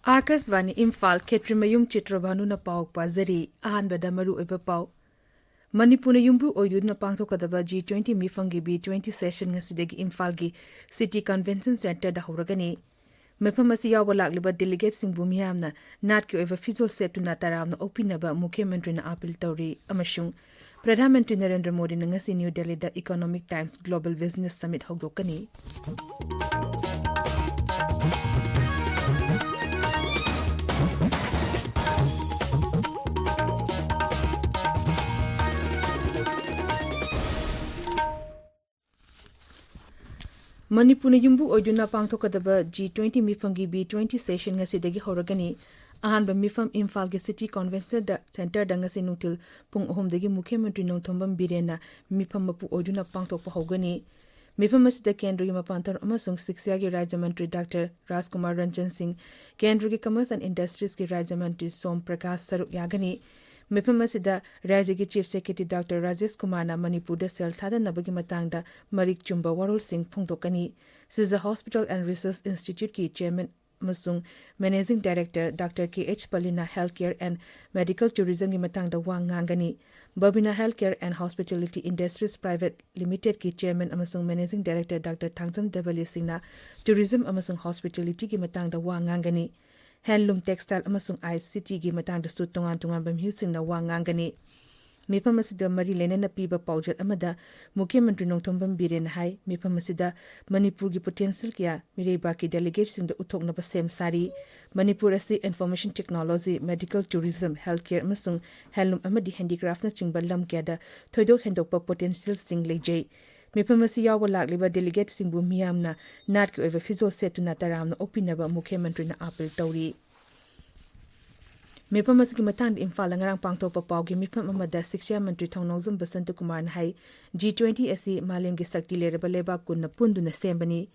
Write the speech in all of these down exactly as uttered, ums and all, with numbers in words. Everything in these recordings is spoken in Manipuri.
ꯑꯥꯀꯥꯁꯕꯥꯅꯤ ꯏꯝꯐꯥꯜ, ꯈꯦꯇ꯭ꯔꯤꯃꯌꯨꯝ ꯆꯤꯇ꯭ꯔꯚꯥꯅꯨꯅ ꯄꯥꯎ ꯄꯥꯖꯔꯤ꯫ ꯑꯍꯥꯟꯕꯗ ꯃꯔꯨ ꯑꯣꯏꯕ ꯄꯥꯎ꯫ ꯃꯅꯤꯄꯨꯔꯅ ꯌꯨꯝꯕꯨ ꯑꯣꯏꯗꯨꯅ ꯄꯥꯡꯊꯣꯛꯀꯗꯕ G twenty ꯃꯤꯐꯝꯒꯤ B twenty session ꯉꯁꯤꯗꯒꯤ ꯏꯝꯐꯥꯜꯒꯤ City Convention Centreꯗ ꯍꯧꯔꯒꯅꯤ꯫ ꯃꯤꯐꯝ ꯑꯁꯤ ꯌꯥꯎꯕ ꯂꯥꯛꯂꯤꯕ delegateꯁꯤꯡꯕꯨ ꯃꯤꯌꯥꯝꯅ ꯅꯥꯠꯀꯤ ꯑꯣꯏꯕ ꯐꯤꯖꯣꯜ ꯁꯦꯠꯇꯨꯅ ꯇꯔꯥꯝꯅ ꯑꯣꯛꯄꯤꯅꯕ ꯃꯨꯈ꯭ꯌ ꯃꯟꯇ꯭ꯔꯤꯅ ꯑꯥꯄꯤꯜ ꯇꯧꯔꯤ꯫ ꯑꯃꯁꯨꯡ ꯄ꯭ꯔꯙꯥꯟ ꯃꯟꯇ꯭ꯔꯤ ꯅꯔꯦꯟꯗ꯭ꯔ ꯃꯣꯗꯤꯅ ꯉꯁꯤ ꯅ꯭ꯌꯨ ꯗꯦꯜꯂꯤꯗ Economic Times Global Business Summit ꯍꯧꯗꯣꯛꯀꯅꯤ꯫ ꯃꯅꯤꯄꯨꯔꯅ ꯌꯨꯝꯕꯨ ꯑꯣꯏꯗꯨꯅ ꯄꯥꯡꯊꯣꯛꯀꯗꯕ G twenty ꯃꯤꯐꯝꯒꯤ B twenty session ꯉꯁꯤꯗꯒꯤ ꯍꯧꯔꯒꯅꯤ꯫ ꯑꯍꯥꯟꯕ ꯃꯤꯐꯝ ꯏꯝꯐꯥꯜꯒꯤ City Convention Centreꯗ ꯉꯁꯤ ꯅꯨꯡꯊꯤꯜ ꯄꯨꯡ ꯑꯍꯨꯝꯗꯒꯤ ꯃꯨꯈ꯭ꯌ ꯃꯟꯇ꯭ꯔꯤ ꯅꯣꯡꯊꯣꯝꯕꯝ ꯕꯤꯔꯦꯟꯅ ꯃꯤꯐꯝ ꯃꯄꯨ ꯑꯣꯏꯗꯨꯅ ꯄꯥꯡꯊꯣꯛꯄ ꯍꯧꯒꯅꯤ꯫ ꯃꯤꯐꯝ ꯑꯁꯤꯗ ꯀꯦꯟꯗ꯭ꯔꯒꯤ ꯃꯄꯥꯟ ꯊꯧꯔꯝ ꯑꯃꯁꯨꯡ ꯁꯤꯛꯁꯥꯒꯤ ꯔꯥꯖ꯭ꯌ ꯃꯟꯇ꯭ꯔꯤ ꯗꯥꯛꯇꯔ ꯔꯥꯖꯀꯨꯃꯥꯔ ꯔꯟꯖꯟ ꯁꯤꯡ, ꯀꯦꯟꯗ꯭ꯔꯒꯤ Commerce and Industriesꯀꯤ ꯔꯥꯖ꯭ꯌ ꯃꯟꯇ꯭ꯔꯤ ꯁꯣꯝ ꯄ꯭ꯔꯀꯥꯁ ꯁꯔꯨꯛ ꯌꯥꯒꯅꯤ꯫ ꯃꯤꯐꯝ ꯑꯁꯤꯗ ꯔꯥꯖ꯭ꯌꯒꯤ Chief Secretary ꯗꯥꯛꯇꯔ ꯔꯥꯖꯦꯁ ꯀꯨꯃꯥꯔꯅ ꯃꯅꯤꯄꯨꯔꯗ ꯁꯦꯜ ꯊꯥꯗꯅꯕꯒꯤ ꯃꯇꯥꯡꯗ ꯃꯔꯤꯛ ꯆꯨꯝꯕ ꯋꯥꯔꯣꯜꯁꯤꯡ ꯐꯣꯡꯗꯣꯛꯀꯅꯤ꯫ ꯁꯤꯖ Hospital and Research Instituteꯀꯤ Chairman ꯑꯃꯁꯨꯡ Managing Director doctor K H ꯄꯜꯂꯤꯅ Healthcare and Medical Tourismꯒꯤ ꯃꯇꯥꯡꯗ ꯋꯥ ꯉꯥꯡꯒꯅꯤ꯫ Babina Healthcare and Hospitality Industries Private Limitedꯀꯤ Chairman ꯑꯃꯁꯨꯡ Managing Director doctor Thangjam Debali ꯁꯤꯡꯅ Tourism ꯑꯃꯁꯨꯡ Hospitalityꯒꯤ ꯃꯇꯥꯡꯗ ꯋꯥ ꯉꯥꯡꯒꯅꯤ꯫ Handloom, Textile ꯑꯃꯁꯨꯡ ICTꯒꯤ ꯃꯇꯥꯡꯗꯁꯨ ꯇꯣꯉꯥꯟ ꯇꯣꯉꯥꯟꯕ ꯃꯤꯍꯨꯠꯁꯤꯡꯅ ꯋꯥ ꯉꯥꯡꯒꯅꯤ꯫ ꯃꯤꯐꯝ ꯑꯁꯤꯗ ꯃꯔꯤ ꯂꯩꯅꯅ ꯄꯤꯕ ꯄꯥꯎꯖꯦꯜ ꯑꯃꯗ ꯃꯨꯈ꯭ꯌ ꯃꯟꯇ꯭ꯔꯤ ꯅꯣꯡꯊꯣꯝꯕꯝ ꯕꯤꯔꯦꯟꯅ ꯍꯥꯏ, ꯃꯤꯐꯝ ꯑꯁꯤꯗ ꯃꯅꯤꯄꯨꯔꯒꯤ potential ꯀꯌꯥ ꯃꯤꯔꯩꯕꯥꯛꯀꯤ delegateꯁꯤꯡꯗ ꯎꯠꯊꯣꯛꯅꯕ ꯁꯦꯝ ꯁꯥꯔꯤ꯫ ꯃꯅꯤꯄꯨꯔ ꯑꯁꯤ Information Technology, Medical Tourism, Healthcare ꯑꯃꯁꯨꯡ Handloom ꯑꯃꯗꯤ Handicraftꯅꯆꯤꯡꯕ ꯂꯝ ꯀꯌꯥꯗ ꯊꯣꯏꯗꯣꯛ ꯍꯦꯟꯗꯣꯛꯄ potentialꯁꯤꯡ ꯂꯩꯖꯩ꯫ ꯃꯤꯐꯝ ꯑꯁꯤ ꯌꯥꯎꯕ ꯂꯥꯛꯂꯤꯕ delegateꯁꯤꯡꯕꯨ ꯃꯤꯌꯥꯝꯅ ꯅꯥꯠꯀꯤ ꯑꯣꯏꯕ ꯐꯤꯖꯣꯜ ꯁꯦꯠꯇꯨꯅ ꯇꯔꯥꯝꯅ ꯑꯣꯛꯄꯤꯅꯕ ꯃꯨꯈ꯭ꯌ ꯃꯟꯇ꯭ꯔꯤꯅ ꯑꯥꯄꯤꯜ ꯇꯧꯔꯤ꯫ ꯃꯤꯐꯝ ꯑꯁꯤꯒꯤ ꯃꯇꯥꯡꯗ ꯏꯝꯐꯥꯜꯗ ꯉꯔꯥꯡ ꯄꯥꯡꯊꯣꯛꯄ ꯄꯥꯎꯒꯤ ꯃꯤꯐꯝ ꯑꯃꯗ ꯁꯤꯛꯁꯥ ꯃꯟꯇ꯭ꯔꯤ ꯊꯧꯅꯥꯎꯖꯝ ꯕꯁꯟꯇ ꯀꯨꯃꯥꯔꯅ ꯍꯥꯏ, G twenty ꯑꯁꯤ ꯃꯥꯂꯦꯝꯒꯤ ꯁꯛꯇꯤ ꯂꯩꯔꯕ ꯂꯩꯕꯥꯛ ꯀꯨꯟꯅ ꯄꯨꯟꯗꯨꯅ ꯁꯦꯝꯕꯅꯤ꯫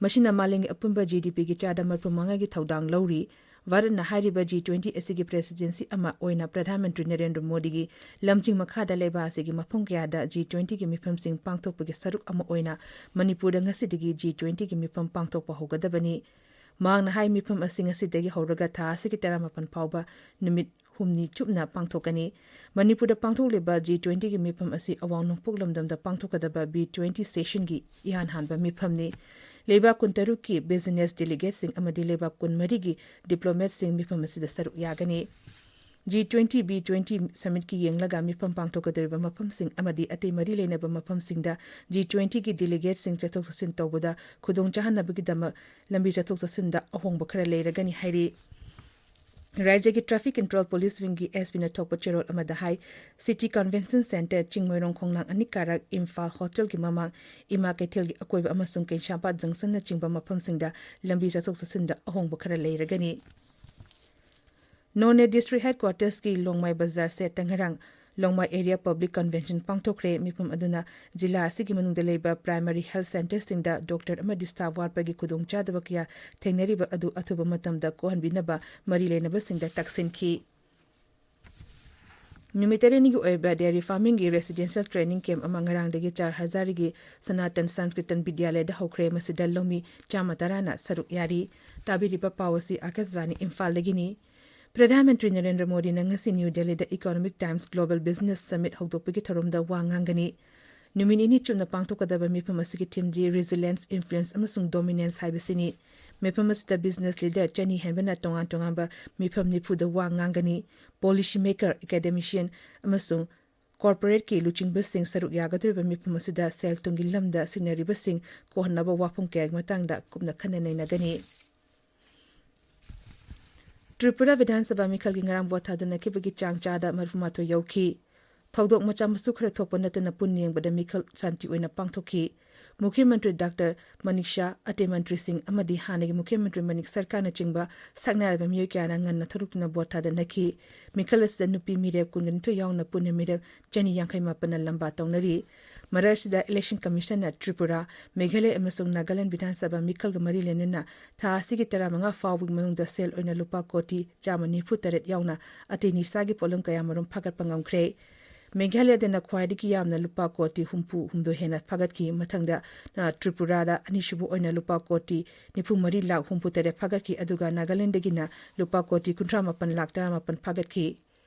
ꯃꯁꯤꯅ ꯃꯥꯂꯦꯝꯒꯤ ꯑꯄꯨꯟꯕ GDPꯒꯤ ꯆꯥꯗ ꯃꯔꯤꯐꯨ ꯃꯉꯥꯒꯤ ꯊꯧꯗꯥꯡ ꯂꯧꯔꯤ꯫ ꯚꯥꯔꯠꯅ ꯍꯥꯏꯔꯤꯕ G twenty ꯑꯁꯤꯒꯤ presidency ꯑꯃ ꯑꯣꯏꯅ ꯄ꯭ꯔꯙꯥꯟ ꯃꯟꯇ꯭ꯔꯤ ꯅꯔꯦꯟꯗ꯭ꯔ ꯃꯣꯗꯤꯒꯤ ꯂꯝꯖꯤꯡ ꯃꯈꯥꯗ ꯂꯩꯕꯥꯛ ꯑꯁꯤꯒꯤ ꯃꯐꯝ ꯀꯌꯥꯗ G twentyꯒꯤ ꯃꯤꯐꯝꯁꯤꯡ ꯄꯥꯡꯊꯣꯛꯄꯒꯤ ꯁꯔꯨꯛ ꯑꯃ ꯑꯣꯏꯅ ꯃꯅꯤꯄꯨꯔꯗ ꯉꯁꯤꯗꯒꯤ G twentyꯒꯤ ꯃꯤꯐꯝ ꯄꯥꯡꯊꯣꯛꯄ ꯍꯧꯒꯗꯕꯅꯤ꯫ ꯃꯍꯥꯛꯅ ꯍꯥꯏ, ꯃꯤꯐꯝ ꯑꯁꯤ ꯉꯁꯤꯗꯒꯤ ꯍꯧꯔꯒ ꯊꯥ ꯑꯁꯤꯒꯤ ꯇꯔꯥꯃꯥꯄꯟ ꯐꯥꯎꯕ ꯅꯨꯃꯤꯠ ꯍꯨꯝꯅꯤ ꯆꯨꯞꯅ ꯄꯥꯡꯊꯣꯛꯀꯅꯤ꯫ ꯃꯅꯤꯄꯨꯔꯗ ꯄꯥꯡꯊꯣꯛꯂꯤꯕ ꯖꯤ ꯇ꯭ꯋꯦꯟꯇꯤꯒꯤ ꯃꯤꯐꯝ ꯑꯁꯤ ꯑꯋꯥꯡ ꯅꯣꯡꯄꯣꯛ ꯂꯝꯗꯝꯗ ꯄꯥꯡꯊꯣꯛꯀꯗꯕ ꯕꯤ ꯇ꯭ꯋꯦꯟꯇꯤ ꯁꯦꯁꯟꯒꯤ ꯏꯍꯥꯟ ꯍꯥꯟꯕ ꯃꯤꯐꯝꯅꯤ꯫ ꯂꯩꯕꯥꯛ ꯀꯨꯟꯇꯔꯨꯛꯀꯤ ꯕꯤꯖꯤꯅꯦꯁ ꯗꯦꯂꯤꯒꯦꯠꯁꯤꯡ ꯑꯃꯗꯤ ꯂꯩꯕꯥꯛ ꯀꯨꯟꯃꯔꯤꯒꯤ ꯗꯤꯄ꯭ꯂꯣꯃꯦꯠꯁꯤꯡ ꯃꯤꯐꯝ ꯑꯁꯤꯗ ꯁꯔꯨꯛ ꯌꯥꯒꯅꯤ꯫ ꯖꯤ ꯇ꯭ꯋꯦꯟꯇꯤ ꯕꯤ ꯇ꯭ꯋꯦꯟꯇꯤ ꯁꯃꯤꯠꯀꯤ ꯌꯦꯡꯂꯒ ꯃꯤꯐꯝ ꯄꯥꯡꯊꯣꯛꯀꯗꯧꯔꯤꯕ ꯃꯐꯝꯁꯤꯡ ꯑꯃꯗꯤ ꯑꯇꯩ ꯃꯔꯤ ꯂꯩꯅꯕ ꯃꯐꯝꯁꯤꯡꯗ ꯖꯤ ꯇ꯭ꯋꯦꯟꯇꯤꯒꯤ ꯗꯦꯂꯤꯒꯦꯠꯁꯤꯡ ꯆꯠꯊꯣꯛ ꯆꯠꯁꯤꯟ ꯇꯧꯕꯗ ꯈꯨꯗꯣꯡ ꯆꯥꯍꯟꯅꯕꯒꯤꯗꯃꯛ ꯂꯝꯕꯤ ꯆꯠꯊꯣꯛ ꯆꯠꯁꯤꯟꯗ ꯑꯍꯣꯡꯕ ꯈꯔ ꯂꯩꯔꯒꯅꯤ ꯍꯥꯏꯔꯤ꯫ ꯔꯥꯖ꯭ꯌꯒꯤ ꯇ꯭ꯔꯥꯐꯤꯛ ꯀꯟꯇ꯭ꯔꯣꯜ ꯄꯨꯂꯤꯁ ꯋꯤꯡꯒꯤ ꯑꯦꯁ ꯄꯤꯅ ꯊꯣꯛꯄ ꯆꯦꯔꯣꯜ ꯑꯃꯗ ꯍꯥꯏ, ꯁꯤꯇꯤ ꯀꯟꯚꯦꯟꯁꯟ ꯁꯦꯟꯇꯔ, ꯆꯤꯡꯃꯩꯔꯣꯡ ꯈꯣꯡꯅꯥꯡ ꯑꯅꯤ ꯀꯥꯔꯛ, ꯏꯝꯐꯥꯜ ꯍꯣꯇꯦꯜꯒꯤ ꯃꯃꯥꯡ, ꯏꯃꯥ ꯀꯩꯊꯦꯜꯒꯤ ꯑꯀꯣꯏꯕ ꯑꯃꯁꯨꯡ ꯀꯩꯁꯥꯝꯄꯥꯠ ꯖꯪꯁꯟꯅꯆꯤꯡꯕ ꯃꯐꯝꯁꯤꯡꯗ ꯂꯝꯕꯤ ꯆꯠꯊꯣꯛ ꯆꯠꯁꯤꯟꯗ ꯑꯍꯣꯡꯕ ꯈꯔ ꯂꯩꯔꯒꯅꯤ꯫ ꯅꯣꯅꯦ ꯗꯤꯁꯇ꯭ꯔꯤꯛ ꯍꯦꯗꯀ꯭ꯋꯥꯇꯔꯁꯀꯤ ꯂꯣꯡꯃꯥꯏ ꯕꯖꯥꯔ ꯁꯦꯠꯇ ꯉꯔꯥꯡ ꯂꯣꯡꯃꯥꯏ ꯑꯦꯔꯤꯌꯥ ꯄꯕ꯭ꯂꯤꯛ ꯀꯟꯚꯦꯟꯁꯟ ꯄꯥꯡꯊꯣꯛꯈ꯭ꯔꯦ꯫ ꯃꯤꯐꯝ ꯑꯗꯨꯅ ꯖꯤꯂꯥ ꯑꯁꯤꯒꯤ ꯃꯅꯨꯡꯗ ꯂꯩꯕ ꯄ꯭ꯔꯥꯏꯃꯔꯤ ꯍꯦꯜꯊ ꯁꯦꯟꯇꯔꯁꯤꯡꯗ ꯗꯣꯛꯇꯔ ꯑꯃꯗꯤ ꯁ꯭ꯇꯥꯐ ꯋꯥꯠꯄꯒꯤ ꯈꯨꯗꯣꯡꯆꯥꯗꯕ ꯀꯌꯥ ꯊꯦꯡꯅꯔꯤꯕ ꯑꯗꯨ ꯑꯊꯨꯕ ꯃꯇꯝꯗ ꯀꯣꯛꯍꯟꯕꯤꯅꯕ ꯃꯔꯤ ꯂꯩꯅꯕꯁꯤꯡꯗ ꯇꯛꯁꯤꯟꯈꯤ꯫ ꯅꯨꯃꯤꯠ ꯇꯔꯦꯠꯅꯤꯒꯤ ꯑꯣꯏꯕ ꯗꯦꯌꯔꯤ ꯐꯥꯔꯃꯤꯡꯒꯤ ꯔꯦꯁꯤꯗꯦꯟꯁꯤꯌꯦꯜ ꯇ꯭ꯔꯦꯅꯤꯡ ꯀꯦꯝꯞ ꯑꯃ ꯉꯔꯥꯡꯗꯒꯤ ꯆꯥꯔ ꯍꯖꯥꯔꯤꯒꯤ ꯁꯅꯥꯇꯟ ꯁꯪꯀ꯭ꯔꯤꯇꯟ ꯕꯤꯗ꯭ꯌꯥꯂꯌꯗ ꯍꯧꯈ꯭ꯔꯦ꯫ ꯃꯁꯤꯗ ꯂꯧꯃꯤ ꯆꯥꯝꯃ ꯇꯔꯥꯅ ꯁꯔꯨꯛ ꯌꯥꯔꯤ꯫ ꯇꯥꯕꯤꯔꯤꯕ ꯄꯥꯎ ꯑꯁꯤ ꯑꯥꯀꯥꯁꯕꯥꯅꯤ ꯏꯝꯐꯥꯜꯗꯒꯤꯅꯤ꯫ ꯄ꯭ꯔꯙꯥꯟ ꯃꯟꯇ꯭ꯔꯤ ꯅꯔꯦꯟꯗ꯭ꯔ ꯃꯣꯗꯤꯅ ꯉꯁꯤ ꯅ꯭ꯌꯨ ꯗꯦꯜꯂꯤꯗ Economic Times global business summit ꯍꯧꯗꯣꯛꯄꯒꯤ ꯊꯧꯔꯝꯗ ꯋꯥ ꯉꯥꯡꯒꯅꯤ꯫ ꯅꯨꯃꯤꯠ ꯅꯤꯅꯤ ꯆꯨꯞꯅ ꯄꯥꯡꯊꯣꯛꯀꯗꯕ ꯃꯤꯐꯝ ꯑꯁꯤꯒꯤ ꯊꯤꯝꯗꯤ ꯔꯤꯖꯤꯂꯦꯟꯁ, ꯏꯟꯐ꯭ꯂꯨꯌꯦꯟꯁ ꯑꯃꯁꯨꯡ ꯗꯣꯃꯤꯅꯦꯟꯁ ꯍꯥꯏꯕꯁꯤꯅꯤ꯫ ꯃꯤꯐꯝ ꯑꯁꯤꯗ ꯕꯤꯖꯤꯅꯦꯁ ꯂꯤꯗꯔ ꯆꯅꯤ ꯍꯦꯟꯕꯅ ꯇꯣꯉꯥꯟ ꯇꯣꯉꯥꯟꯕ ꯃꯤꯐꯝ ꯅꯤꯐꯨꯗ ꯋꯥ ꯉꯥꯡꯒꯅꯤ꯫ ꯄꯣꯂꯤꯁꯤ ꯃꯦꯀꯔ, ꯑꯦꯀꯥꯗꯦꯃꯤꯁꯤꯌꯟ ꯑꯃꯁꯨꯡ ꯀꯣꯔꯄꯣꯔꯦꯠꯀꯤ ꯂꯨꯆꯤꯡꯕꯁꯤꯡ ꯁꯔꯨꯛ ꯌꯥꯒꯗꯧꯔꯤꯕ ꯃꯤꯐꯝ ꯑꯁꯤꯗ ꯁꯦꯜ ꯊꯨꯝꯒꯤ ꯂꯝꯗ ꯁꯤꯡꯅꯔꯤꯕꯁꯤꯡ ꯀꯣꯛꯍꯟꯅꯕ ꯋꯥꯐꯝ ꯀꯌꯥꯒꯤ ꯃꯇꯥꯡꯗ ꯀꯨꯞꯅ ꯈꯟꯅ ꯅꯩꯅꯒꯅꯤ꯫ ꯇ꯭ꯔꯤꯄꯨꯔꯥ ꯕꯤꯙꯥꯟ ꯁꯚꯥ ꯃꯤꯈꯜꯒꯤ ꯉꯔꯥꯡ ꯚꯣꯠ ꯊꯥꯗꯅꯈꯤꯕꯒꯤ ꯆꯥꯡ ꯆꯥꯗ ꯃꯔꯤꯐꯨꯃꯥꯊꯣꯏ ꯌꯧꯈꯤ꯫ ꯊꯧꯗꯣꯛ ꯃꯆꯥ ꯃꯁꯨ ꯈꯔ ꯊꯣꯛꯄ ꯅꯠꯇꯅ ꯄꯨꯟꯅ ꯌꯦꯡꯕꯗ ꯃꯤꯈꯜ ꯁꯥꯟꯇꯤ ꯑꯣꯏꯅ ꯄꯥꯡꯊꯣꯛꯈꯤ꯫ ꯃꯨꯈ꯭ꯌ ꯃꯟꯇ꯭ꯔꯤ ꯗꯥꯛꯇꯔ ꯃꯅꯤꯛ ꯁꯥꯍ, ꯑꯇꯩ ꯃꯟꯇ꯭ꯔꯤꯁꯤꯡ ꯑꯃꯗꯤ ꯍꯥꯟꯅꯒꯤ ꯃꯨꯈ꯭ꯌ ꯃꯟꯇ꯭ꯔꯤ ꯃꯅꯤꯛ ꯁꯔꯀꯥꯔꯅꯆꯤꯡꯕ ꯁꯛꯅꯥꯏꯔꯕ ꯃꯤꯑꯣꯏ ꯀꯌꯥꯅ ꯉꯟꯅ ꯊꯣꯛꯂꯛꯇꯨꯅ ꯚꯣꯠ ꯊꯥꯗꯅꯈꯤ꯫ ꯃꯤꯈꯜ ꯑꯁꯤꯗ ꯅꯨꯄꯤ ꯃꯤꯔꯦꯞ ꯀꯨꯟꯒ ꯅꯤꯊꯣꯏ ꯌꯥꯎꯅ ꯄꯨꯟꯅ ꯃꯤꯔꯦꯞ ꯆꯅꯤ ꯌꯥꯡꯈꯩ ꯃꯥꯄꯟꯅ ꯂꯝꯕꯥ ꯇꯧꯅꯔꯤ꯫ ꯃꯔꯛ ꯑꯁꯤꯗ ꯏꯂꯦꯛꯁꯟ ꯀꯃꯤꯁꯟꯅ ꯇ꯭ꯔꯤꯄꯨꯔꯥ, ꯃꯦꯘꯥꯂꯌ ꯑꯃꯁꯨꯡ ꯅꯥꯒꯥꯂꯦꯟ ꯕꯤꯙꯥꯟ ꯁꯚꯥ ꯃꯤꯈꯜꯒ ꯃꯔꯤ ꯂꯩꯅꯅ ꯊꯥ ꯑꯁꯤꯒꯤ ꯇꯔꯥꯃꯉꯥ ꯐꯥꯎꯕꯒꯤ ꯃꯅꯨꯡꯗ ꯁꯦꯜ ꯑꯣꯏꯅ ꯂꯨꯄꯥ ꯀꯣꯇꯤ ꯆꯥꯝꯃ ꯅꯤꯐꯨ ꯇꯔꯦꯠ ꯌꯥꯎꯅ ꯑꯇꯩ ꯅꯤꯁꯥꯒꯤ ꯄꯣꯠꯂꯝ ꯀꯌꯥꯃꯔꯨꯝ ꯐꯥꯒꯠꯄ ꯉꯝꯈ꯭ꯔꯦ꯫ ꯃꯦꯘꯥꯂꯌꯗꯅ ꯈ꯭ꯋꯥꯏꯗꯒꯤ ꯌꯥꯝꯅ ꯂꯨꯄꯥ ꯀꯣꯇꯤ ꯍꯨꯝꯐꯨ ꯍꯨꯝꯗꯣꯏ ꯍꯦꯟꯅ ꯐꯥꯒꯠꯈꯤ꯫ ꯃꯊꯪꯗ, ꯑ, ꯇ꯭ꯔꯤꯄꯨꯔꯥꯗ ꯑꯅꯤꯁꯨꯕ ꯑꯣꯏꯅ ꯂꯨꯄꯥ ꯀꯣꯇꯤ ꯅꯤꯐꯨ ꯃꯔꯤ ꯂꯥꯈ ꯍꯨꯝꯐꯨ ꯇꯔꯦꯠ ꯐꯥꯒꯠꯈꯤ꯫ ꯑꯗꯨꯒ ꯅꯥꯒꯥꯂꯦꯟꯗꯒꯤꯅ ꯂꯨꯄꯥ ꯀꯣꯇꯤ ꯀꯨꯟꯊ꯭ꯔꯥ ꯃꯥꯄꯟ ꯂꯥꯈ ꯇꯔꯥꯃꯥꯄꯟ ꯐꯥꯒꯠꯈꯤ꯫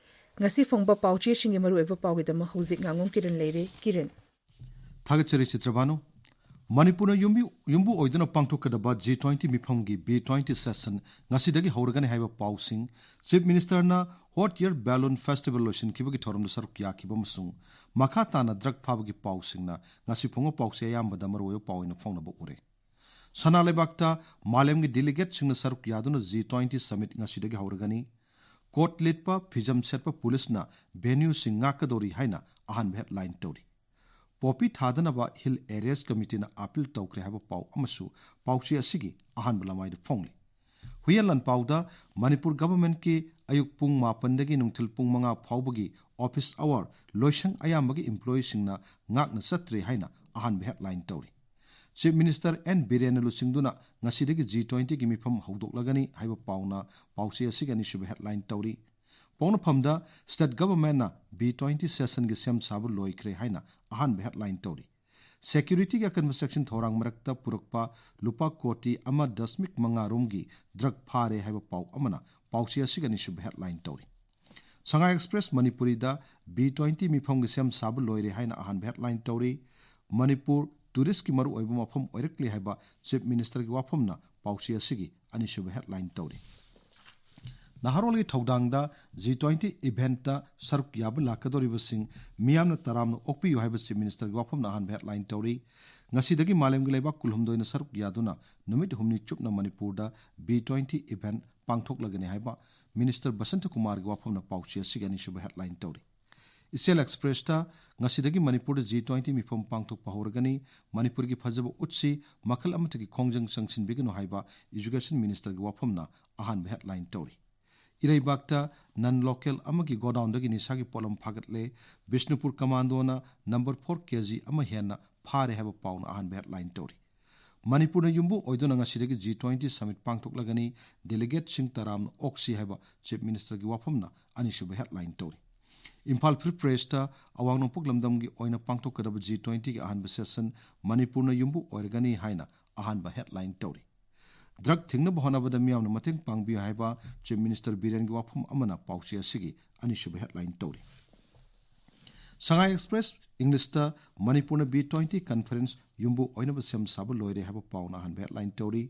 ꯉꯁꯤ ꯐꯣꯡꯕ ꯄꯥꯎꯆꯦꯁꯤꯡꯒꯤ ꯃꯔꯨꯑꯣꯏꯕ ꯄꯥꯎꯒꯤꯗꯃꯛ ꯍꯧꯖꯤꯛ ꯉꯥꯉꯣꯝ ꯀꯤꯔꯟ ꯂꯩꯔꯦ꯫ ꯀꯤꯔꯟ꯫ ꯊꯥꯒꯠꯆꯔꯤ ꯆꯤꯇ꯭ꯔꯕꯥꯅꯨ꯫ ꯃꯅꯤꯄꯨꯔꯅ ꯌꯨꯝꯕꯤ-, ꯌꯨꯝꯕꯨ ꯑꯣꯏꯗꯨꯅ ꯄꯥꯡꯊꯣꯛꯀꯗꯕ G twenty ꯃꯤꯐꯝꯒꯤ B twenty session ꯉꯁꯤꯗꯒꯤ ꯍꯧꯔꯒꯅꯤ ꯍꯥꯏꯕ ꯄꯥꯎꯁꯤꯡ, Chief Ministerꯅ Hot Air Balloon Festival ꯂꯣꯏꯁꯤꯟꯈꯤꯕꯒꯤ ꯊꯧꯔꯝꯗ ꯁꯔꯨꯛ ꯌꯥꯈꯤꯕ ꯑꯃꯁꯨꯡ ꯃꯈꯥ ꯇꯥꯅ drug ꯐꯥꯕꯒꯤ ꯄꯥꯎꯁꯤꯡꯅ ꯉꯁꯤ ꯐꯣꯡꯕ ꯄꯥꯎꯆꯦ ꯑꯌꯥꯝꯕꯗ ꯃꯔꯨꯑꯣꯏꯕ ꯄꯥꯎ ꯑꯣꯏꯅ ꯐꯣꯡꯅꯕ ꯎꯔꯦ꯫ ꯁꯅꯥ ꯂꯩꯕꯥꯛꯇ ꯃꯥꯂꯦꯝꯒꯤ delegateꯁꯤꯡꯅ ꯁꯔꯨꯛ ꯌꯥꯗꯨꯅ G twenty summit ꯉꯁꯤꯗꯒꯤ ꯍꯧꯔꯒꯅꯤ꯫ Coat ꯂꯤꯠꯄ, ꯐꯤꯖꯝ ꯁꯦꯠꯄ ꯄꯨꯂꯤꯁꯅ venueꯁꯤꯡ ꯉꯥꯛꯀꯗꯧꯔꯤ ꯍꯥꯏꯅ ꯑꯍꯥꯟꯕ headline ꯇꯧꯔꯤ꯫ ꯄꯣꯄꯤ ꯊꯥꯗꯅꯕ Hill Areas Committeeꯅ appeal ꯇꯧꯈ꯭ꯔꯦ ꯍꯥꯏꯕ ꯄꯥꯎ ꯑꯃꯁꯨ ꯄꯥꯎꯆꯦ ꯑꯁꯤꯒꯤ ꯑꯍꯥꯟꯕ ꯂꯃꯥꯏꯗ ꯐꯣꯡꯂꯤ꯫ ꯍꯨꯏꯌꯦꯟ ꯂꯥꯟꯄꯥꯎꯗ ꯃꯅꯤꯄꯨꯔ governmentꯀꯤ ꯑꯌꯨꯛ ꯄꯨꯡ ꯃꯥꯄꯟꯗꯒꯤ ꯅꯨꯡꯊꯤꯜ ꯄꯨꯡ ꯃꯉꯥ ꯐꯥꯎꯕꯒꯤ office hour ꯂꯣꯏꯁꯪ ꯑꯌꯥꯝꯕꯒꯤ employeeꯁꯤꯡꯅ ꯉꯥꯛꯅ ꯆꯠꯇ꯭ꯔꯦ ꯍꯥꯏꯅ ꯑꯍꯥꯟꯕ headline ꯇꯧꯔꯤ꯫ Chief Minister N ꯕꯤꯔꯦꯟꯅ ꯂꯨꯆꯤꯡꯗꯨꯅ ꯉꯁꯤꯗꯒꯤ G twentyꯒꯤ ꯃꯤꯐꯝ ꯍꯧꯗꯣꯛꯂꯒꯅꯤ ꯍꯥꯏꯕ ꯄꯥꯎꯅ ꯄꯥꯎꯆꯦ ꯑꯁꯤꯒꯤ ꯑꯅꯤꯁꯨꯕ headline ꯇꯧꯔꯤ꯫ ꯄꯣꯛꯅꯐꯝꯗ state governmentꯅ B twenty sessionꯒꯤ ꯁꯦꯝ ꯁꯥꯕ ꯂꯣꯏꯈ꯭ꯔꯦ ꯍꯥꯏꯅ ꯑꯍꯥꯟꯕ headline ꯇꯧꯔꯤ꯫ Securityꯒꯤ ꯑꯀꯟꯕ ꯆꯦꯛꯁꯤꯟ ꯊꯧꯔꯥꯡ ꯃꯔꯛꯇ ꯄꯨꯔꯛꯄ ꯂꯨꯄꯥ ꯀꯣꯇꯤ ꯑꯃ ꯗꯁꯃꯤꯛ ꯃꯉꯥ ꯔꯣꯝꯒꯤ drug ꯐꯥꯔꯦ ꯍꯥꯏꯕ ꯄꯥꯎ ꯑꯃꯅ ꯄꯥꯎꯆꯦ ꯑꯁꯤꯒꯤ ꯑꯅꯤꯁꯨꯕ headline ꯇꯧꯔꯤ꯫ Shanghai Express ꯃꯅꯤꯄꯨꯔꯤꯗ B twenty ꯃꯤꯐꯝꯒꯤ ꯁꯦꯝ ꯁꯥꯕ ꯂꯣꯏꯔꯦ ꯍꯥꯏꯅ ꯑꯍꯥꯟꯕ headline ꯇꯧꯔꯤ꯫ ꯃꯅꯤꯄꯨꯔ touristꯀꯤ ꯃꯔꯨꯑꯣꯏꯕ ꯃꯐꯝ ꯑꯣꯏꯔꯛꯂꯦ ꯍꯥꯏꯕ Chief Ministerꯒꯤ ꯋꯥꯐꯝꯅ ꯄꯥꯎꯆꯦ ꯑꯁꯤꯒꯤ ꯑꯅꯤꯁꯨꯕ headline ꯇꯧꯔꯤ꯫ ꯅꯍꯥꯔꯣꯜꯒꯤ ꯊꯧꯗꯥꯡꯗ G twenty eventꯇ ꯁꯔꯨꯛ ꯌꯥꯕ ꯂꯥꯛꯀꯗꯧꯔꯤꯕꯁꯤꯡ ꯃꯤꯌꯥꯝꯅ ꯇꯔꯥꯝꯅ ꯑꯣꯛꯄꯤꯌꯨ ꯍꯥꯏꯕ Chief Ministerꯒꯤ ꯋꯥꯐꯝꯅ ꯑꯍꯥꯟꯕ headline ꯇꯧꯔꯤ꯫ ꯉꯁꯤꯗꯒꯤ ꯃꯥꯂꯦꯝꯒꯤ ꯂꯩꯕꯥꯛ ꯀꯨꯟꯍꯨꯝꯗꯣꯏꯅ ꯁꯔꯨꯛ ꯌꯥꯗꯨꯅ ꯅꯨꯃꯤꯠ ꯍꯨꯝꯅꯤ ꯆꯨꯞꯅ ꯃꯅꯤꯄꯨꯔꯗ B twenty event ꯄꯥꯡꯊꯣꯛꯂꯒꯅꯤ ꯍꯥꯏꯕ Minister ꯕꯁꯟꯇ ꯀꯨꯃꯥꯔꯒꯤ ꯋꯥꯐꯝꯅ ꯄꯥꯎꯆꯦ ꯑꯁꯤꯒꯤ ꯑꯅꯤꯁꯨꯕ headline ꯇꯧꯔꯤ꯫ Ichel Expressꯇ ꯉꯁꯤꯗꯒꯤ ꯃꯅꯤꯄꯨꯔꯗ G twenty ꯃꯤꯐꯝ ꯄꯥꯡꯊꯣꯛꯄ ꯍꯧꯔꯒꯅꯤ, ꯃꯅꯤꯄꯨꯔꯒꯤ ꯐꯖꯕ ꯎꯠꯁꯤ ꯃꯈꯜ ꯑꯃꯠꯇꯒꯤ ꯈꯣꯡꯖꯪ ꯆꯪꯁꯤꯟꯕꯤꯒꯅꯨ ꯍꯥꯏꯕ Education Ministerꯒꯤ ꯋꯥꯐꯝꯅ ꯑꯍꯥꯟꯕ headline ꯇꯧꯔꯤ꯫ ꯏꯔꯩꯕꯥꯛꯇ non local ꯑꯃꯒꯤ godownꯗꯒꯤ ꯅꯤꯁꯥꯒꯤ ꯄꯣꯠꯂꯝ ꯐꯥꯒꯠꯂꯦ, ꯕꯤꯁꯅꯨꯄꯨꯔ commandoꯅ number four KG ꯑꯃ ꯍꯦꯟꯅ ꯐꯥꯔꯦ ꯍꯥꯏꯕ ꯄꯥꯎꯅ ꯑꯍꯥꯟꯕ headline ꯇꯧꯔꯤ꯫ ꯃꯅꯤꯄꯨꯔꯅ ꯌꯨꯝꯕꯨ ꯑꯣꯏꯗꯨꯅ ꯉꯁꯤꯗꯒꯤ G twenty summit ꯄꯥꯡꯊꯣꯛꯂꯒꯅꯤ, delegateꯁꯤꯡ ꯇꯔꯥꯝꯅ ꯑꯣꯛꯁꯤ ꯍꯥꯏꯕ Chief Ministerꯒꯤ ꯋꯥꯐꯝꯅ ꯑꯅꯤꯁꯨꯕ headline ꯇꯧꯔꯤ꯫ ꯏꯝꯐꯥꯜ ꯐ꯭ꯔꯤ ꯄ꯭ꯔꯦꯁꯇ ꯑꯋꯥꯡ ꯅꯣꯡꯄꯣꯛ ꯂꯝꯗꯝꯒꯤ ꯑꯣꯏꯅ ꯄꯥꯡꯊꯣꯛꯀꯗꯕ ꯖꯤ ꯇ꯭ꯋꯦꯟꯇꯤꯒꯤ ꯑꯍꯥꯟꯕ ꯁꯦꯁꯟ ꯃꯅꯤꯄꯨꯔꯅ ꯌꯨꯝꯕꯨ ꯑꯣꯏꯔꯒꯅꯤ ꯍꯥꯏꯅ ꯑꯍꯥꯟꯕ ꯍꯦꯗꯂꯥꯏꯟ ꯇꯧꯔꯤ꯫ ꯗ꯭ꯔꯒ ꯊꯤꯡꯅꯕ ꯍꯣꯠꯅꯕꯗ ꯃꯤꯌꯥꯝꯅ ꯃꯇꯦꯡ ꯄꯥꯡꯕꯤꯌꯨ ꯍꯥꯏꯕ ꯆꯤꯐ ꯃꯤꯅꯤꯁꯇꯔ ꯕꯤꯔꯦꯟꯒꯤ ꯋꯥꯐꯝ ꯑꯃꯅ ꯄꯥꯎꯆꯦ ꯑꯁꯤꯒꯤ ꯑꯅꯤꯁꯨꯕ ꯍꯦꯗꯂꯥꯏꯟ ꯇꯧꯔꯤ꯫ ꯁꯉꯥꯏ ꯑꯦꯛꯁꯄ꯭ꯔꯦꯁ ꯏꯪꯂꯤꯁꯇ ꯃꯅꯤꯄꯨꯔꯅ ꯕꯤ ꯇ꯭ꯋꯦꯟꯇꯤ ꯀꯟꯐꯔꯦꯟꯁ ꯌꯨꯝꯕꯨ ꯑꯣꯏꯅꯕ ꯁꯦꯝ ꯁꯥꯕ ꯂꯣꯏꯔꯦ ꯍꯥꯏꯕ ꯄꯥꯎꯅ ꯑꯍꯥꯟꯕ ꯍꯦꯗꯂꯥꯏꯟ ꯇꯧꯔꯤ꯫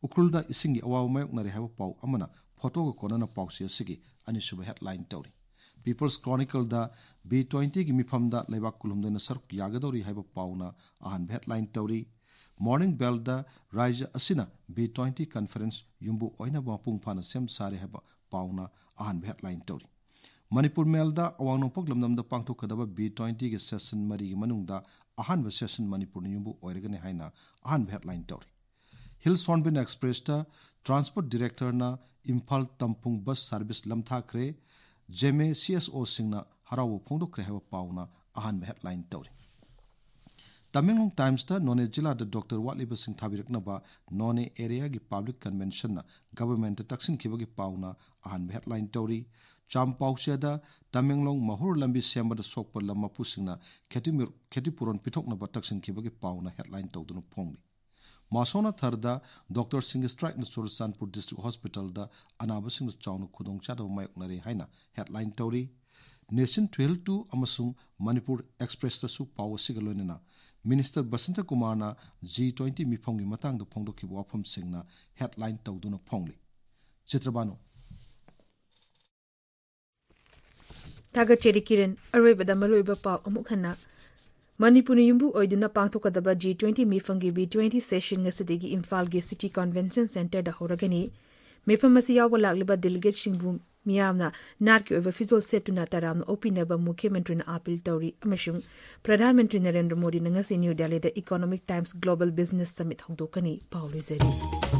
ꯎꯈ꯭ꯔꯨꯜꯗ ꯏꯁꯤꯡꯒꯤ ꯑꯋꯥꯕ ꯃꯥꯌꯣꯛꯅꯔꯦ ꯍꯥꯏꯕ ꯄꯥꯎ ꯑꯃꯅ ꯐꯣꯇꯣꯒ ꯀꯣꯟꯅꯅ ꯄꯥꯎꯆꯦ ꯑꯁꯤꯒꯤ ꯑꯅꯤꯁꯨꯕ ꯍꯦꯗꯂꯥꯏꯟ ꯇꯧꯔꯤ꯫ ꯄꯤꯄꯜꯁ ꯀ꯭ꯔꯣꯅꯤꯀꯜꯗ ꯕꯤ ꯇ꯭ꯋꯦꯟꯇꯤꯒꯤ ꯃꯤꯐꯝꯗ ꯂꯩꯕꯥꯛ ꯀꯨꯟꯍꯨꯝꯗꯣꯏꯅ ꯁꯔꯨꯛ ꯌꯥꯒꯗꯧꯔꯤ ꯍꯥꯏꯕ ꯄꯥꯎꯅ ꯑꯍꯥꯟꯕ ꯍꯦꯗꯂꯥꯏꯟ ꯇꯧꯔꯤ꯫ ꯃꯣꯔꯅꯤꯡ ꯕꯦꯜꯗ ꯔꯥꯖ꯭ꯌ ꯑꯁꯤꯅ ꯕꯤ ꯇ꯭ꯋꯦꯟꯇꯤ ꯀꯟꯐꯔꯦꯟꯁ ꯌꯨꯝꯕꯨ ꯑꯣꯏꯅꯕ ꯃꯄꯨꯡ ꯐꯥꯅ ꯁꯦꯝ ꯁꯥꯔꯦ ꯍꯥꯏꯕ ꯄꯥꯎꯅ ꯑꯍꯥꯟꯕ ꯍꯦꯗꯂꯥꯏꯟ ꯇꯧꯔꯤ꯫ ꯃꯅꯤꯄꯨꯔ ꯃꯦꯜꯗ ꯑꯋꯥꯡ ꯅꯣꯡꯄꯣꯛ ꯂꯝꯗꯝꯗ ꯄꯥꯡꯊꯣꯛꯀꯗꯕ ꯕꯤ ꯇ꯭ꯋꯦꯟꯇꯤꯒꯤ ꯁꯦꯁꯟ ꯃꯔꯤꯒꯤ ꯃꯅꯨꯡꯗ ꯑꯍꯥꯟꯕ ꯁꯦꯁꯟ ꯃꯅꯤꯄꯨꯔꯅ ꯌꯨꯝꯕꯨ ꯑꯣꯏꯔꯒꯅꯤ ꯍꯥꯏꯅ ꯑꯍꯥꯟꯕ ꯍꯦꯗꯂꯥꯏꯟ ꯇꯧꯔꯤ꯫ ꯍꯤꯜꯁ ꯍꯣꯔꯟꯕꯤꯜ ꯑꯦꯛꯁꯄ꯭ꯔꯦꯁꯇ ꯇ꯭ꯔꯥꯟꯁꯄꯣꯔꯠ ꯗꯤꯔꯦꯛꯇꯔꯅ ꯏꯝꯐꯥꯜ ꯇꯝꯐꯨꯡ ꯕꯁ ꯁꯥꯔꯚꯤꯁ ꯂꯝꯊꯥꯈ꯭ꯔꯦ, ꯖꯦꯃꯦ ꯁꯤ ꯑꯦꯁ ꯑꯣꯁꯤꯡꯅ ꯍꯔꯥꯎꯕ ꯐꯣꯡꯗꯣꯛꯈ꯭ꯔꯦ ꯍꯥꯏꯕ ꯄꯥꯎꯅ ꯑꯍꯥꯟꯕ ꯍꯦꯗꯂꯥꯏꯟ ꯇꯧꯔꯤ꯫ ꯇꯃꯦꯡꯂꯣꯡ ꯇꯥꯏꯝꯁꯇ ꯅꯣꯅꯦ ꯖꯤꯂꯥꯗ ꯗꯣꯛꯇꯔ ꯋꯥꯠꯂꯤꯕꯁꯤꯡ ꯊꯥꯕꯤꯔꯛꯅꯕ ꯅꯣꯅꯦ ꯑꯦꯔꯤꯌꯥꯒꯤ ꯄꯕ꯭ꯂꯤꯛ ꯀꯟꯚꯦꯟꯁꯟꯅ ꯒꯚꯔꯟꯃꯦꯟꯠꯇ ꯇꯛꯁꯤꯟꯈꯤꯕꯒꯤ ꯄꯥꯎꯅ ꯑꯍꯥꯟꯕ ꯍꯦꯗꯂꯥꯏꯟ ꯇꯧꯔꯤ꯫ ꯆꯥꯝꯄꯥꯎꯆꯦꯗ ꯇꯃꯦꯡꯂꯣꯡ ꯃꯍꯨꯔ ꯂꯝꯕꯤ ꯁꯦꯝꯕꯗ ꯁꯣꯛꯄ ꯂꯝ ꯃꯄꯨꯁꯤꯡꯅ ꯈꯦꯇꯤꯃꯤꯔ-, ꯈꯦꯇꯤꯄꯨꯔꯣꯟ ꯄꯤꯊꯣꯛꯅꯕ ꯇꯛꯁꯤꯟꯈꯤꯕꯒꯤ ꯄꯥꯎꯅ ꯍꯦꯗꯂꯥꯏꯟ ꯇꯧꯗꯨꯅ ꯐꯣꯡꯂꯤ꯫ ꯃꯥꯁꯣꯅꯥ ꯊꯔꯗ ꯗꯣꯛꯇꯔꯁꯤꯡꯒꯤ ꯁ꯭ꯇ꯭ꯔꯥꯏꯛꯅ ꯆꯨꯔꯆꯥꯟꯄꯨꯔ ꯗꯤꯁꯇ꯭ꯔꯤꯛ ꯍꯣꯁꯄꯤꯇꯥꯜꯗ ꯑꯅꯥꯕꯁꯤꯡꯗ ꯆꯥꯎꯅ ꯈꯨꯗꯣꯡꯆꯥꯗꯕ ꯃꯥꯌꯣꯛꯅꯔꯦ ꯍꯥꯏꯅ ꯍꯦꯗꯂꯥꯏꯟ ꯇꯧꯔꯤ꯫ ꯅꯦꯁꯟ ꯇꯨ ꯍꯤꯜ ꯇꯨ ꯑꯃꯁꯨꯡ ꯃꯅꯤꯄꯨꯔ ꯑꯦꯛꯁꯄ꯭ꯔꯦꯁꯇꯁꯨ ꯄꯥꯎ ꯑꯁꯤꯒ ꯂꯣꯏꯅꯅ ꯃꯤꯅꯤꯁꯇꯔ ꯕꯁꯟꯇ ꯀꯨꯃꯥꯔꯅ ꯖꯤ ꯇ꯭ꯋꯦꯟꯇꯤ ꯃꯤꯐꯝꯒꯤ ꯃꯇꯥꯡꯗ ꯐꯣꯡꯗꯣꯛꯈꯤꯕ ꯋꯥꯐꯝꯁꯤꯡꯅ ꯍꯦꯗꯂꯥꯏꯟ ꯇꯧꯗꯨꯅ ꯐꯣꯡꯂꯤ꯫ ꯆꯤꯇ꯭ꯔꯕꯥꯅꯨ꯫ ꯊꯥꯒꯠꯆꯔꯤ ꯀꯤꯔꯟ꯫ ꯑꯔꯣꯏꯕꯗ ꯃꯔꯨꯑꯣꯏꯕ ꯄꯥꯎ ꯑꯃꯨꯛ ꯍꯟꯅ꯫ ꯃꯅꯤꯄꯨꯔꯅ ꯌꯨꯝꯕꯨ ꯑꯣꯏꯗꯨꯅ ꯄꯥꯡꯊꯣꯛꯀꯗꯕ ꯖꯤ ꯇ꯭ꯋꯦꯟꯇꯤ ꯃꯤꯐꯝꯒꯤ ꯕꯤ ꯇ꯭ꯋꯦꯟꯇꯤ ꯁꯦꯁꯟ ꯉꯁꯤꯗꯒꯤ ꯏꯝꯐꯥꯜꯒꯤ ꯁꯤꯇꯤ ꯀꯟꯚꯦꯟꯁꯟ ꯁꯦꯟꯇꯔꯗ ꯍꯧꯔꯒꯅꯤ꯫ ꯃꯤꯐꯝ ꯑꯁꯤ ꯌꯥꯎꯕ ꯂꯥꯛꯂꯤꯕ ꯗꯦꯂꯤꯒꯦꯠꯁꯤꯡꯕꯨ ꯃꯤꯌꯥꯝꯅ ꯅꯥꯠꯀꯤ ꯑꯣꯏꯕ ꯐꯤꯖꯣꯜ ꯁꯦꯠꯇꯨꯅ ꯇꯔꯥꯝꯅ ꯑꯣꯛꯄꯤꯅꯕ ꯃꯨꯈ꯭ꯌ ꯃꯟꯇ꯭ꯔꯤꯅ ꯑꯥꯄꯤꯜ ꯇꯧꯔꯤ ꯑꯃꯁꯨꯡ ꯄ꯭ꯔꯙꯥꯟ ꯃꯟꯇ꯭ꯔꯤ ꯅꯔꯦꯟꯗ꯭ꯔ ꯃꯣꯗꯤꯅ ꯉꯁꯤ ꯅ꯭ꯌꯨ ꯗꯦꯜꯂꯤꯗ Economic Times global business summit ꯍꯧꯗꯣꯛꯀꯅꯤ꯫ ꯄꯥꯎ ꯂꯣꯏꯖꯔꯤ꯫